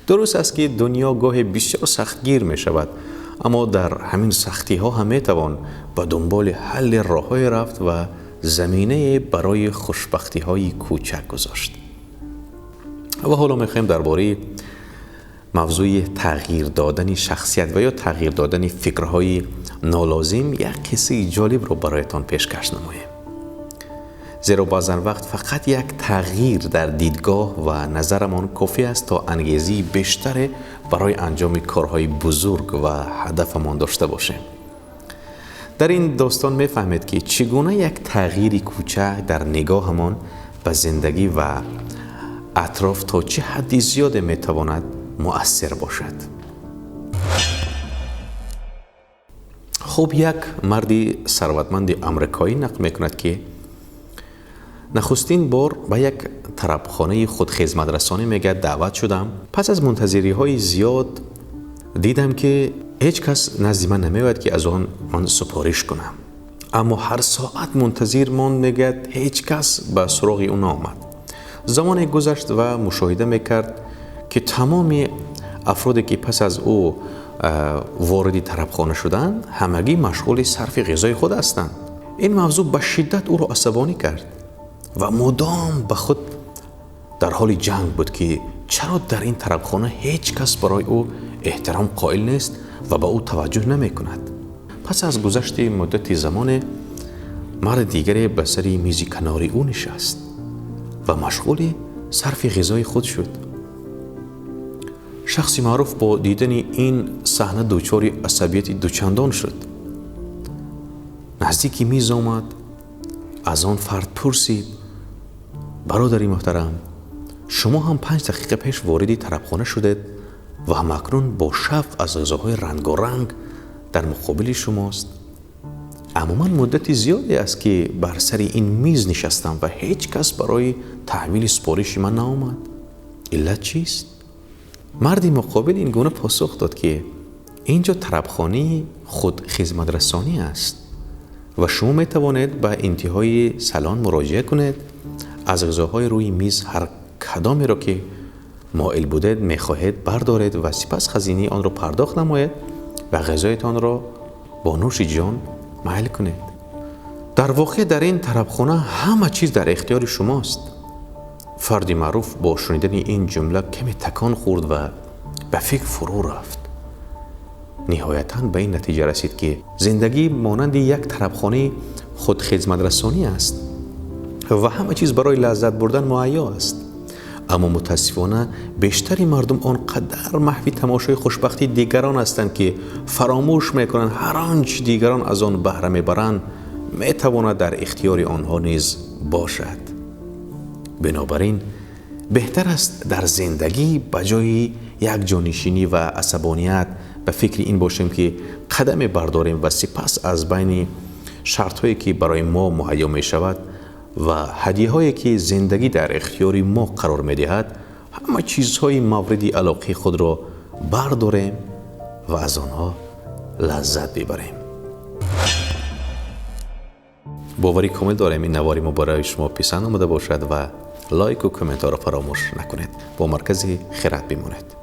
Дуруст аст, ки дунё гоҳе бисёр сахтгир мешавад, аммо дар ҳамин сахтиҳо ҳам метавон ба дунболи ҳалли роҳҳое рафт ва заминае барои хушбахтиҳои кӯчак гузошт. Ва ҳоло мехоҳем дар бораи мавзӯи тағйир додани шахсият ва ё тағйир додани фикрҳои нолозим як қиссаи ҷолибро бароятон пешкаш намоем. Зеро баъзан вақт фақат як тағйир дар дидгоҳ ва назарамон кофӣ аст, то ангезии бештаре барои анҷоми корҳои бузург ва ҳадафамон дошта бошем. Дар ин достон мефаҳмед, ки чӣ гуна як тағйири кӯчак дар нигоҳамон ба зиндагӣ ва атроф то чӣ ҳадди зиёде метавонад муассир бошад. Хуб, як марди сарватманди амрикоӣ нақл мекунад, ки нахустин бор ба як тарабхонаи худхизматрасонӣ, мегӯяд, даъват шудам. Пас аз мунтазириҳои зиёд дидам, ки ҳеҷ кас назди ман намеояд, ки аз он ман супориш кунам. Аммо ҳар соат мунтазир монд, мегӯяд, ҳеҷ кас ба суроғи ӯ наомад. Замоне гузашт ва мушоҳида мекард, ки тамоми афроде, ки пас аз ӯ вориди тарабхона шуданд, ҳамагӣ машғули сарфи ғизои худ ҳастанд. Ин мавзӯъ ба шиддат ӯро асабонӣ кард ва мудом ба худ дар ҳоли ҷанг буд, ки чаро дар ин тарабхона ҳеҷ кас барои ӯ эҳтиром қоил нест ва ба ӯ таваҷҷӯҳ намекунад. Пас аз гузашти муддати замоне марди дигаре ба сари мизи канори ӯ нишаст ва машғули сарфи ғизои худ шуд. Шахси маъруф бо дидани ин саҳна дучори асабияти дучандон шуд. Наздики миз омад, аз он фард пурсид: бародари муҳтарам, шумо ҳам 5 дақиқа пеш вориди тарабхона шудед ва ҳамакнун бо шавқ аз ғизоҳои рангоранг дар муқобили шумост. Аммо ман муддати зиёде аст, ки бар сари ин миз нишастам ва ҳеҷ кас барои таҳвили супориши ман наомад. Иллат чист? Марди муқобил ин гуна посух дод, ки ин ҷо тарабхонаи худхизматрасонӣ аст ва шумо метавонед ба интиҳои салон муроҷиа кунед, аз ғизоҳои рӯи миз ҳар кадомеро, ки моил будед, мехоҳед, бардоред ва сипас хазинаи онро пардохт намоед ва ғизоятонро бо нӯши ҷон майл кунед. Дар воқеъ дар ин тарабхона ҳама чиз дар ихтиёри шумост. Фарди маъруф бо шунидани ин ҷумла каме такон хӯрд ва ба фикр фурӯ рафт. Ниҳоятан ба ин натиҷа расид, ки зиндагӣ монанди як тарабхонаи худхизматрасонӣ аст ва ҳама чиз барои лаззат бурдан муҳайё аст. Аммо мутаассифона бештари мардум он қадар маҳви тамошои хушбахтии дигарон ҳастанд, ки фаромӯш мекунанд, ҳар он чи дигарон аз он баҳра мебаранд, метавонад дар ихтиёри онҳо низ бошад. Бинобар ин беҳтар аст дар зиндагӣ ба ҷои якҷонишинӣ ва асабоният ба фикри ин бошем, ки қадаме бардорем ва сипас аз байни шартҳое, ки барои мо муҳайё мешавад ва ҳадияҳое, ки зиндагӣ дар ихтиёри мо қарор медиҳад, ҳама чизҳои мавриди алоқаи худро бардорем ва аз онҳо лаззат бибарем. Боварӣ комил дорем, ин навори мо барои шумо писанд омада бошад ва лайку комментҳоро фаромӯш накунед. Бо маркази хирад бимонед.